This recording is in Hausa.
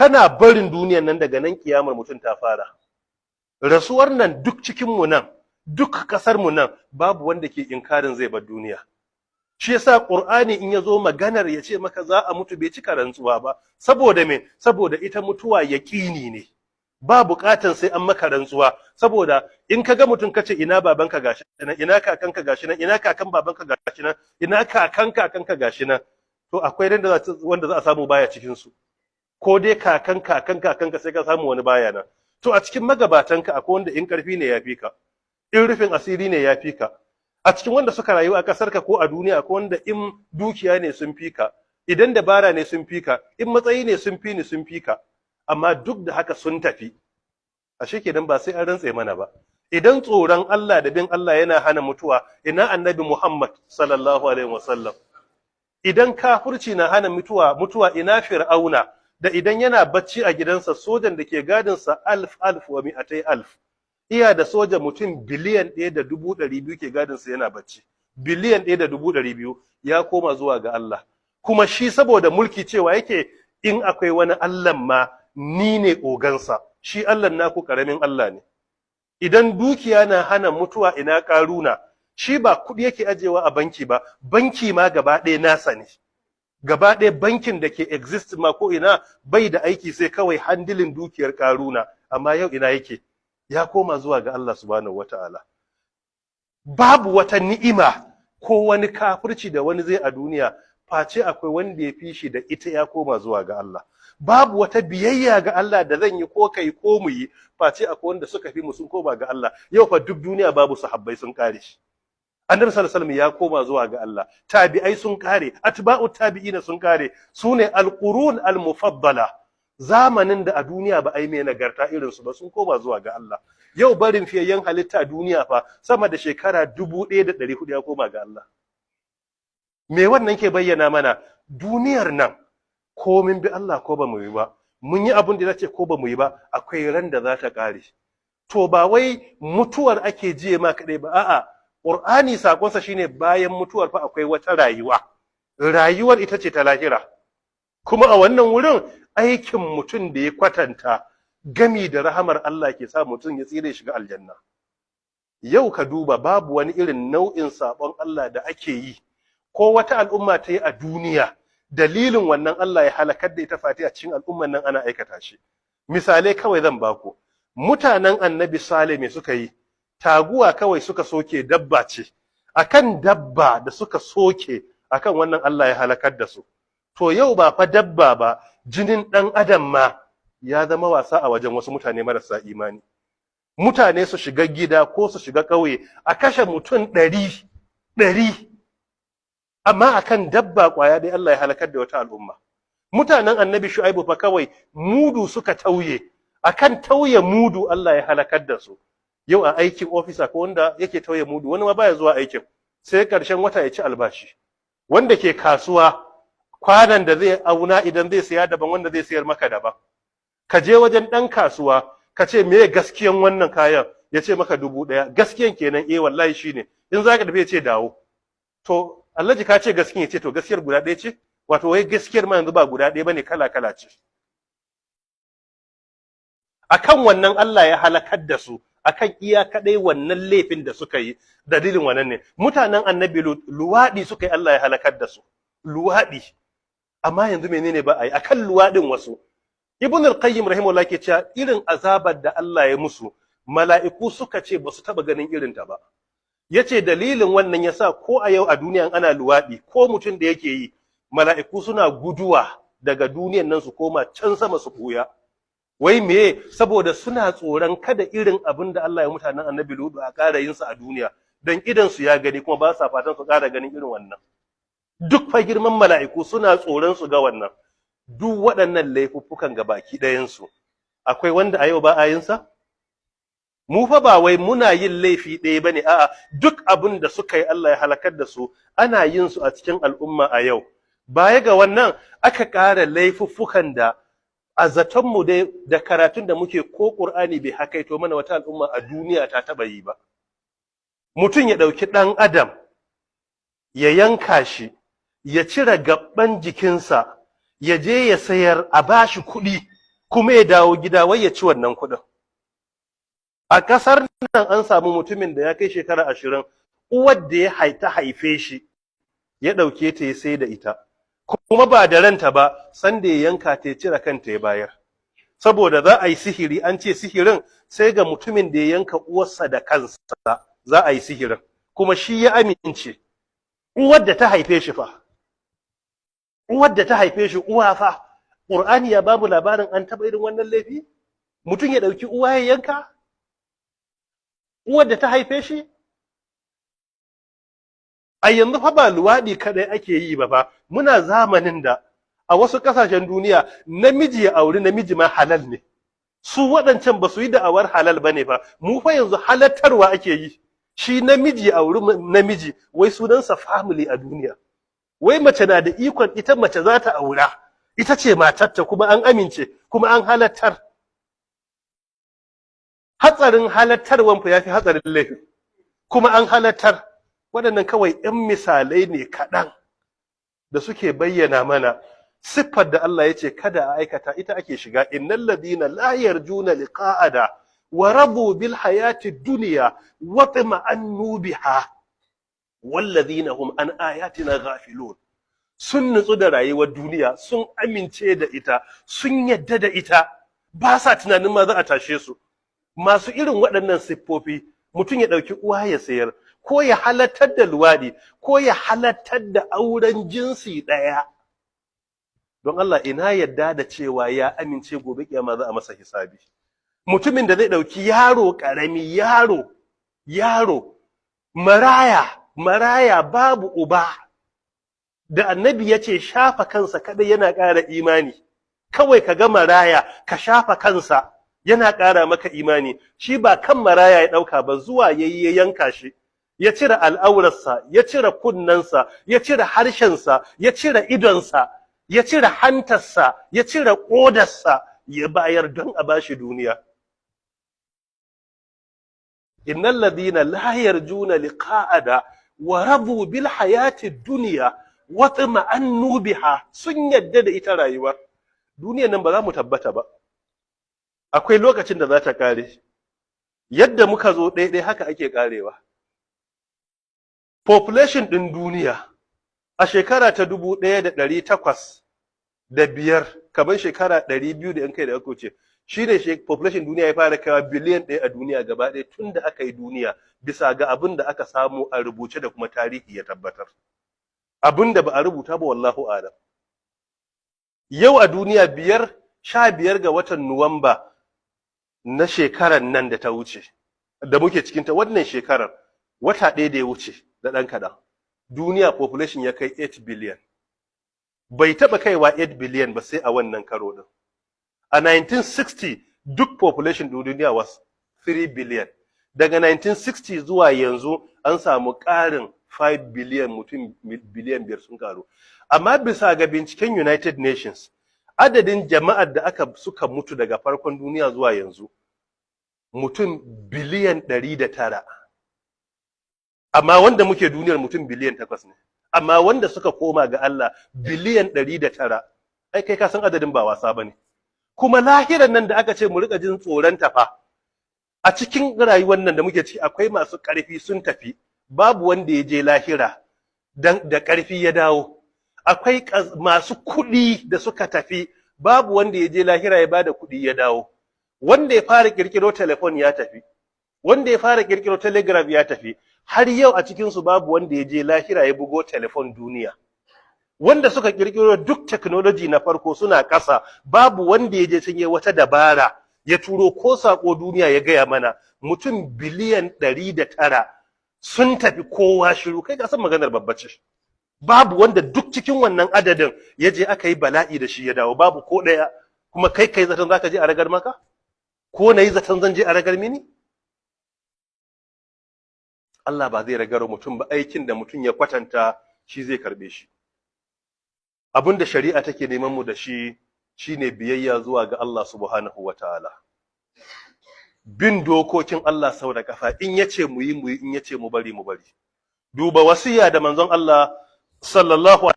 Kana barin duniyan nan, daga nan kiyamar mutum ta fara. Rasuwar nan, duk cikin mu nan, duk kasar mu nan, babu wanda ke inkarin zai bar duniya. Shi yasa Qur'ani in ya zo maganar ya ce maka za a mutu, bai cika rantsuwa ba. Saboda me? Saboda ita mutuwa yaƙini ne, ba buƙatan sai an maka rantsuwa. Saboda in ka ga mutum kace, "Ina babanka?" Gashi nan. "Ina kakanka?" Gashi nan. "Ina kakan babanka?" Gashi nan. "Ina kakan kakanka?" Gashi nan. To akwai wanda za a samu baya cikin su, ko dai kakan kakan kakanka, sai ka samu wani baya nan. To a cikin magabatanka akwai wanda in karfi ne ya fi ka, in rufin asiri ne ya fi ka. A cikin wanda suka rayu a kasar ka ko a duniya, akwai wanda in dukiya ne sun fi ka, idan dabara ne sun fi ka, in matsayi ne sun fi ni, sun fi ka. Amma duk da haka sun tafi. Ashe kenan ba sai an rantse mana ba. Idan tsoron Allah da bin Allah yana hana mutuwa, ina Annabi Muhammad sallallahu alaihi wasallam? Idan kafirci na hana mutuwa, ina Fir'auna da idan yana bacci a gidansa, sojan da ke gadinsa alf alf wa mi'atai alf, iya da soja mutum 1.2 biliyan ke gadinsa yana bacci, 1.2 biliyan, ya koma zuwa ga Allah. Kuma shi saboda mulki cewa yake, "In akwai wani Allah ma, ni ne ogansa, shi Allah naku karamin Allah ne." Idan dukiya na hana mutuwa, ina Karuna? Shi ba kuɗi yake ajewa a banki ba, banki ma gaba ɗaya nasa ne. Gaba ɗaya bankin da ke exist ma ko ina bai da aiki sai kawai handling dukiyar Karuna. Amma yau ina yake? Ya koma zuwa ga Allah subhanahu wata'ala. Babu wata ni'ima ko wani kafirci da wani zai a duniya face akwai wanda ya fi shi da ita, ya koma zuwa ga Allah. Babu wata biyayya ga Allah da zan yi ko kai ko mu yi face akwai wanda suka fi mu, sun koma ga Allah. Yau fa duk duniya babu sahabbai, sun kare shi. Annabi sallallahu alaihi wasallam ya koma zuwa ga Allah, tabi'ai sun kare, atba'u tabi'ina sun kare, sune alqurun almufaddala, zamanin da a duniya ba a yi mai nagarta irin su ba, sun koma zuwa ga Allah. Yau barin fiyayyen halitta duniya fa sama da shekara 1400, ya koma ga Allah. Me wannan ke bayyana mana? Duniyar nan, ko mun bi Allah ko ba mu yi ba, mun yi abin da ya ce ko ba mu yi ba, akwai ran da za ta kare. To ba wai mutuwar ake jiye ma kaɗai ba, a'a, Qur'ani sakonsa shine bayan mutuwar fa akwai wata rayuwa. Rayuwar ita ce ta lahira. Kuma a wannan wurin aikin mutum da ya kwatanta gami da rahamar Allah ke sa mutum ya tsire shiga aljanna. Yau ka duba, babu wani irin nau'in sabon Allah da ake yi ko wata al'umma ta yi a duniya dalilin wannan Allah ya halakar da ita face a cikin al'umman nan ana aikata shi. Misalai kawai zan baku. Mutanen Annabi Saleh, me suka yi? Taguwa kawai suka soke, dabba ce. Akan dabba da suka soke, akan wannan Allah ya halakar da su. To yau ba fa dabba ba, jinin ɗan adam ma ya zama wasa a wajen wasu mutane marasa imani. Mutane su shiga gida ko su shiga ƙauye a kashe mutum 100 100, amma akan dabba kwaya dai Allah ya halakar da wata al'umma. Mutanen Annabi Shu'aibu fa kawai mudu suka tauye, akan tauye mudu Allah ya halakar da su. Yau a aikin ofisa ko wanda yake tauye mudu, wani ma baya zuwa aikin sai karshen wata ya ci albashi. Wanda ke kasuwa, kwanan da zai auna idan zai saya daban, wanda zai sayar maka daban. Ka je wajen ɗan kasuwa ka ce, "Me gaskiyan wannan kayan?" Ya ce maka 1000. Gaskiyan kenan? "Eh, wallahi shine." In zaka tafi, ya ce, "Dawo." "To Alhaji, ka ce gaskiyan." Ya ce, "To gaskiyar guda ɗaya ce?" Wato wai gaskiyar ma yanzu ba guda ɗaya bane, kala kala ce. Akan wannan Allah ya halakar da su, akan iya kadai wannan laifin da suka yi, dalilin wannan ne. Mutanen Annabi luwaɗi suka yi, Allah ya halakar da su. Luwaɗi. Amma yanzu menene ba a yi akan luwaɗin wasu? Ibn al-Qayyim rahimahullah ke cewa irin azabar da Allah ya musu, mala'iku suka ce ba su taba ganin irin ta ba. Yace dalilin wannan yasa ko a yau a duniya ana luwaɗi, ko mutum da yake yi, mala'iku suna guduwa daga duniyan nan su koma can sama su buya. Wai me? Saboda suna tsoron kada irin abin da Allah ya mutanen Annabi Lutu a ƙara yin sa a duniya, dan idan su ya gani, kuma ba sa fatan su ƙara ganin irin wannan. Duk fa girman mala'iku suna tsoron su ga wannan. Duk waɗannan laifuffukan ga baki ɗayansu, akwai wanda a yau ba a yin sa? Mu fa ba wai muna yin laifi ɗaya bane, a'a, duk abin da suka yi Allah ya halakar da su, ana yin su a cikin al'umma a yau. Baya ga wannan, aka ƙara laifuffukan da a zatonmu dai da karatun da muke ko Ƙur'ani bai hakaito mana wata al'umma a duniya ta taɓa yi ba. Mutum ya ɗauki ɗan adam ya yanka shi, ya cire gaban jikinsa, ya je ya sayar a bashi kuɗi. Kuma ya dawo gida wai ya ci wannan kuɗin. A ƙasar nan an samu mutumin da ya kai shekara 20, uwar da ya ta haife shi ya ɗauke ta ya sai da ita, kuma ba da ranta ba, sanda ya yanka ta ya cire kanta ya bayar. Saboda za a yi sihiri, an ce sihirin sai ga mutumin da ya yanka uwarsa da kansa za a yi sihirin, kuma shi ya amince. Uwar da ta haife shi fa, uwar da ta haife shi, uwa fa. Qur'ani ya babu labarin an taɓa irin wannan laifi? Mutum ya ɗauki uwa ya yanka, uwar da ta haife shi. A yanzu fa ba luwaɗi kaɗai ake yi ba fa. Muna zamanin da a wasu ƙasashen duniya namiji ya auri namiji ma halal ne. Su waɗancan ba su yi da'awar halal ba ne fa. Mu fa yanzu halattarwa ake yi. Shi namiji ya auri namiji wai sunansa family a duniya. Wai mace na da ikon ita mace za ta aura, ita ce matarta, kuma an amince, kuma an halattar. Hatsarin halattarwan fa yafi hatsarin laifin. Kuma an halattar. Waɗannan kawai 'yan misalai ne kaɗan da suke bayyana mana siffar da Allah ya ce kada a aikata ita ake shiga. إن الذين لا يرجون لقاءنا ورضوا بالحياة الدنيا واطمأنوا بها والذين هم عن آياتنا غافلون. Sun nutsu da rayuwar duniya, sun amince da ita, sun yadda da ita, ba sa tunanin ma za a tashe su. Masu irin waɗannan siffofi, mutum ya ɗauki uwa ya sayar, ko ya halattar da luwaɗi, ko ya halattar da auren jinsi ɗaya, don Allah ina yadda da cewa ya amince gobe kiyama za a masa hisabi? Mutumin da zai ɗauki yaro ƙarami, yaro, yaro maraya, maraya babu uba, da Annabi ya ce shafa kansa kadai yana ƙara imani, kawai ka ga maraya ka shafa kansa yana ƙara maka imani, shi ba kan maraya ya ɗauka ba, zuwa yayi ya yanka shi, ya cire al'aurarsa, ya cire kunnensa, ya cire harshensa, ya cire idonsa, ya cire hantarsa, ya cire ƙodarsa, ya bayar don a bashi duniya. إن الذين لا يرجون لقاءنا ورضوا بالحياة الدنيا واطمأنوا بها. Sun yadda da ita rayuwar duniyar nan. Ba za mu tabbata ba, akwai lokacin da za ta kare. Yadda muka zo ɗaiɗai haka ake karewa. Population ɗin duniya a shekara ta 1805, kamar shekara 200 da yan kai da aka wuce, shi ne population duniya ya fara kaiwa biliyan 1 a duniya gaba ɗaya tun da aka yi duniya, bisa ga abin da aka samu a rubuce da kuma tarihi ya tabbatar. Abin da ba a rubuta ba, والله أعلم. Yau a duniya 5, 15 ga watan Nuwamba na shekarar nan da ta wuce, da muke cikinta, wannan shekarar, wata ɗaya da ya wuce da ɗan kaɗan, duniya population ya kai 8 billion. Bai taɓa kaiwa 8 billion ba sai a wannan karo ɗin. A 1960 duk population ɗin duniya was 3 billion. Daga 1960 zuwa yanzu an samu ƙarin 5 billion, mutum biliyan 5 sun karu. Amma bisa ga binciken United Nations, adadin jama'ar da aka suka mutu daga farkon duniya zuwa yanzu mutum biliyan 109. Amma wanda muke duniyar mutum biliyan 8 ne. Amma wanda suka koma ga Allah biliyan 109. Ai kai ka san adadin ba wasa bane. Kuma lahiran nan da aka ce mu rika jin tsoron ta fa, a cikin rayuwar nan da muke ciki akwai masu ƙarfi sun tafi, babu wanda ya je lahira dan da ƙarfi ya dawo. Akwai masu kuɗi da suka tafi, babu wanda ya je lahira ya bada kuɗi ya dawo. Wanda ya fara kirkiro telefon ya tafi, wanda ya fara kirkiro telegraph ya tafi, har yau a cikin su babu wanda ya je lahira ya bugo telefon duniya. Wanda suka kirkiro duk technology na farko suna ƙasa, babu wanda ya je can ya wata dabara ya turo ko sako duniya ya gaya mana. Mutum biliyan 109 sun tafi, kowa shiru. Kai ka san maganar babba ce. Babu wanda duk cikin wannan adadin ya je aka yi bala'i da shi ya dawo, babu ko ɗaya. Kuma kai kai zaton zaka je a ragar maka, ko na yi zaton zan je a ragar mini? Allah ba zai ragar mutum ba. Aikin da mutum ya kwatanta shi zai karbe shi. Abinda shari'a take neman mu da shi shine biyayya zuwa ga Allah سبحانه وتعالى, bin dokokin Allah sau da kafa. In yace mu yi, mu yi. In yace mu bari, mu bari. Duba wasiya da manzon Allah صلى الله